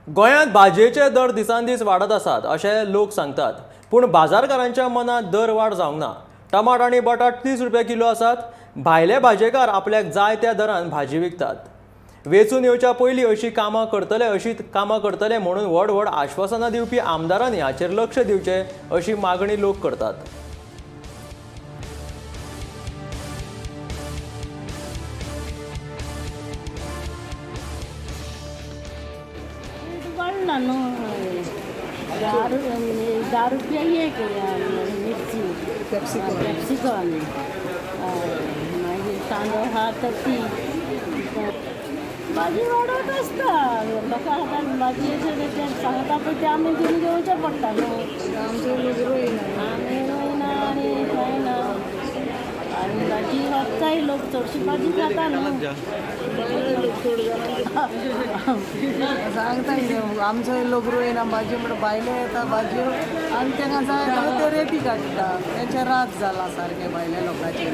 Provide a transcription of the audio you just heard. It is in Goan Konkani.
गोंयांत भाजयेचे दर दिसान दीस वाडत आसात अशें लोक सांगतात, पूण बाजारकारांच्या मनांत दर वाड जावंक ना. टमाट आनी बटाट 30 रुपया किलो आसात. भायले भाजयेकार आपल्याक जाय त्या दरान भाजी विकतात. वेंचून येवच्या पयलीं अशीं कामां करतले अशीं कामां करतले म्हणून व्हड व्हड आश्वासनां दिवपी आमदारांनी हाचेर लक्ष दिवचें अशी मागणी लोक करतात. रेट वाडला न्हू, 10 10 रुपया एक मिरची, कॅप्सिकम. हय, मागीर तांदूळ आहा 30. भाजी वाडत आसता. लोकां आतां भाजयेचे ते सांगता पळय ते आमी घेवन घेवचें पडटा न्हू. आमी रोयना आनी कांय ना. आनी भाजी वाडटाय, लोक चडशी भाजी खाता न्हू. सांगता कितें, आमचो लोक रोयना भाजी म्हणटा, भायले येता भाजयो आनी तांकां जाय जाल्यार ते रेटी काडटा. तेंचे रात जाला सारकें भायल्या लोकांचे.